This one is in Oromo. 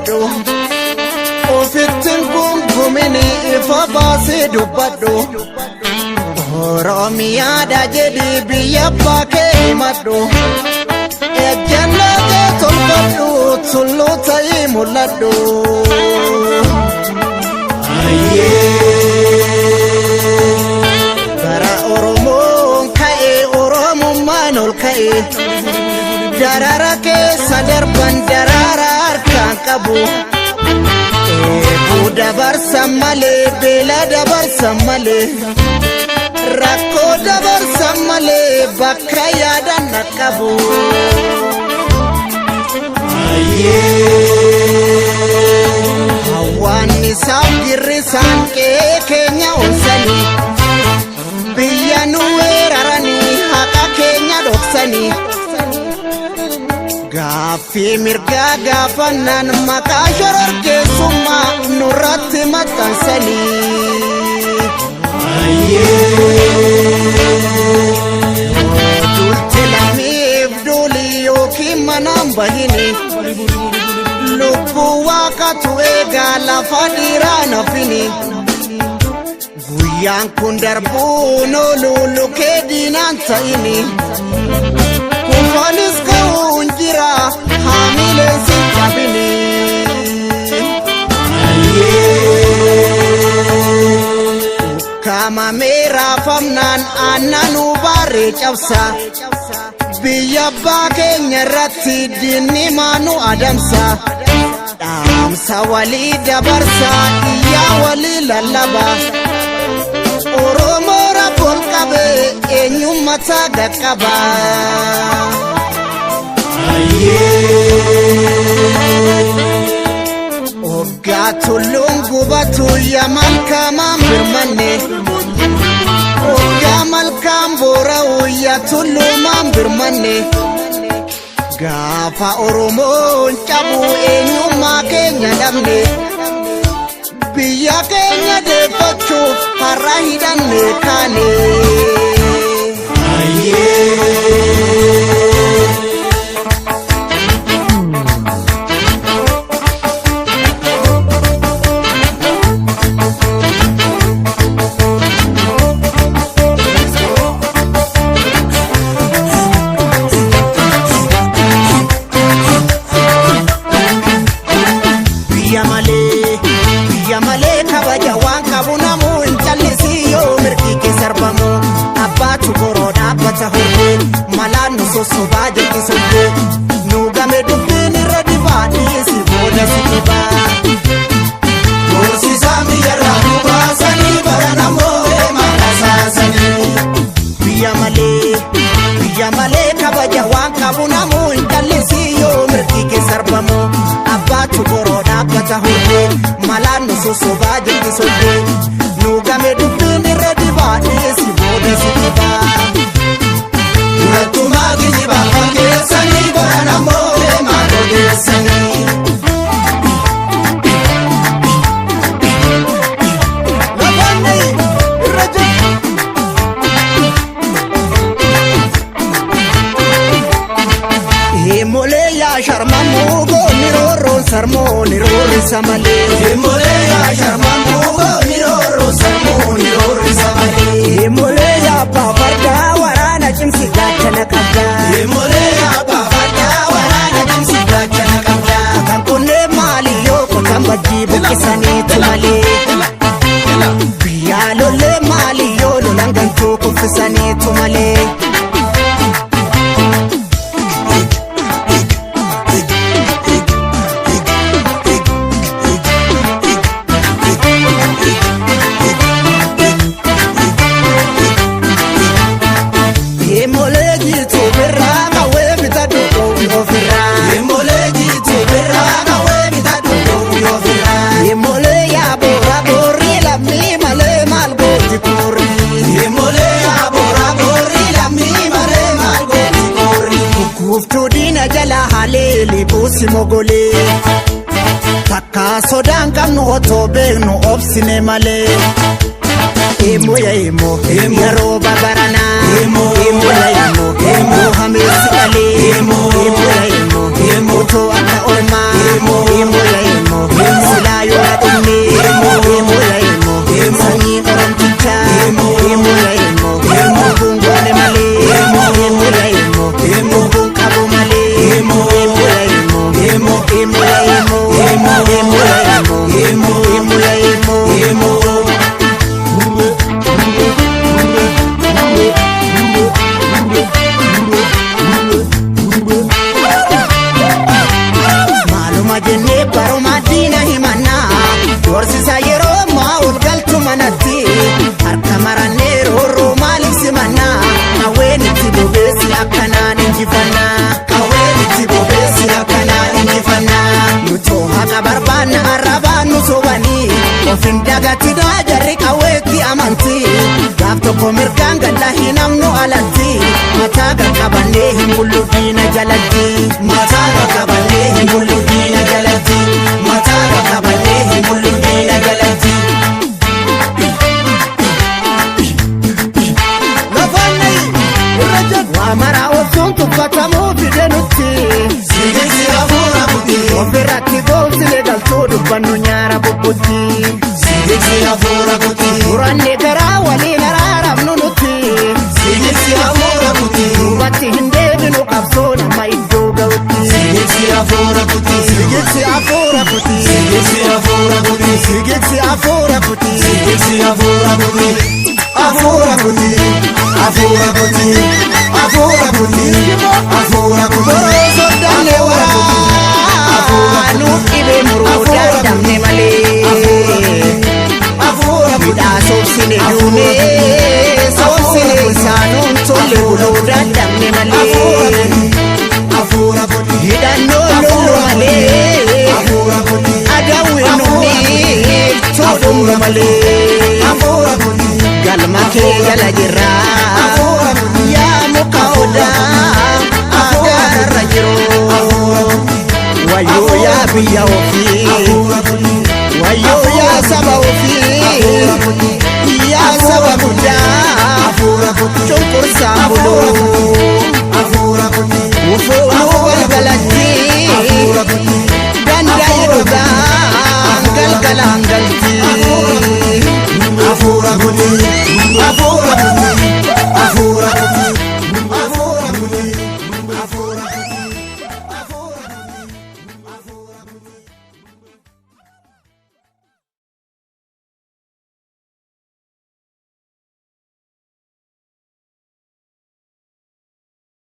hubadhu. Ofittiin gungumini ifa baasii dubbadhu. Oromiyaadha jedhi biyya abbaa kee himadhu. Ejjennoo kee tolfadhu, tulluu ta'ii mul'adhu. Bara Oromoon ka'e, Oromummaan ol ka'e. Darara keessa darban daraara harkaan qabu. Eebuu dabarsan malee, beela dabarsan malee, rakkoo dabarsan malee, bakka yaadan qabu. Hawwaannisaaf girrisaan qe'ee keenya onsanii, biyya nu weeraranii, haqa keenya dhoksanii. Gaaffii mirgaa gaafannaan maqaa shororkeessummaa nurratti maxxansanii. Duulti lammiif duuli yookiin manaan bahini. Lubbuu waaqatu eegaa, lafa dhiiraa nafini. Guyyaan kun darbuun oolu, lukee diinaan ta'ini. Kufaanis ka'uun jira, haamileen si cabini. Ukkaamamee raafamnaan aannanuu baarree cabsa. Biyya abbaa keenya irratti diinni maanu adamsa. Dhaamsa walii dabarsa, iyyaa walii lallaba. Oromoo rabboon qabee eenyummataa gaqqaba. Hoggaa tulluun gubatu ya malkaamaan birmanne. Hoggaa malkaan boora'u ya tulluumaan birmanne. Gaafa Oromoon cabu eenyummaa keenya dhabne. Biyya keenya deeffachuuf har'a hidhanne kaane. Biyya malee, biyya malee kabaja waan qabu namuu hin callisii yoo mirgi kee sarbamu. Abbaatu boroo dhaabbata hordee malaan nu sossobaa jirti soddee. Nu game dubbiin irra dibaa, dhiisi booda si dhibaa. Horsiisaan biyyarraa nu baasanii, baran ammoo deemaa tasaasanii. Biyya malee, biyya malee kabaja waan qabu namuu hin callisii yoo mirgi kee sarbamu. Abbaatu boroo dhaabbata hordee malaan nu sossobaa jirti soddee. Nu game dubbiin irra dibaa, dhiisi booda si dhibaa. Durattumaa geejjibaa fakkeessanii, baran ammoo deemaa odeessanii. Lafaanni irra jira. Himolee yaa sharmamuu goonni roorroon sarmooni roorrisa malee. Himolee yaa sharmamuu goonni roorroo sarmuun roorrisa malee. Himolee yaa abbaa fardaa waraana cimsi gaachana qabdaa. Himolee yaa abbaa fardaa waraana cimsi gaachana qabdaa. Kan kunneen maali yoo qotan bajjii buqqisaniitu malee. Biyyaa lollee maali yoo lolan gantuu kuffisaniitu malee. Himolee jiituu birraa qawwee bitadhu dhoowwi ofirraa. Himolee jiituu birraa qawwee bitadhu dhoowwi ofirraa. Himolee yaa boora boorri lammii malee maal gooti koorri. Himolee yaa boora boorri lammii malee maal gooti koorri. Kuuftuu diina jala haleeli buusi mogolee. Takka sodaan qabnu otoo beeknu obsine malee. Emo ya emo, yeroo babaranaa. Emo. Emo ya emo, emo hameessi dhalee. Emo. Emo ya emo, Emo. otoo akka ormaa. Emo. Emo ya emo. manatti. Harka marannee roorroo maaliif simannaa? Qawween itti bobeessi akkanaan injifannaa. Qawween itti bobeessi akkanaan injifannaa. Nutoo haqa barbaanna, arrabaan nu sobanii. Of hin dagatinaa, jarri qawweetti amantii. Gaaf tokko mirgaan galla hin hamnu alatti. Mataa qaqqabannee hin bullu diina jalatti. Mataa qaqqabannee hin bullu diina jalatti. Mataa qaqqabannee hin bullu diina jalatti. Lafaanni irra jedhu waa maraa obsuun tuffatamuu fide nutti. Sigeessi hafuura kuti. Ofirratti goomsine galtuu dubbannu nyaara bubbutti. Sigeessi hafuura kuti. Muranne garaa waliin araaramnu nutti. Sigeessi hafuura kuti. Duubatti hin deebinu, qabsoo nama iddoo ga'utti. Sigeessi hafuura kuti. Sigeessi hafuura kuti. Sigeessi hafuura kuti. Sigeessi hafuura kuti. Sigeessi hafuura kuti. Hafuura kuti. Hafuura kuti. Hafuura kuti. Hafuura kuti. Boroo soddanne waraanuu dhibee muruu dandamne malee. Hafuura kuti. Hidhaa soobsine duunee soobsine isaanuun tolle buluu dandamne malee. Hafuura kuti. Hidhannoo lollu malee. Hafuura kuti. Adawwi numni tuudhumnu malee. Hafuura kuti. Galma kee jala jirra yaa muka odaa agaarra jiru. Wayyoo yaa biyya ofii, wayyoo yaa saba ofii, yaa saba guddaa cunqursaan buluu. Ufuunuu galgalatti danda'e dhugaan galgalaan galti. Hafuura kuti.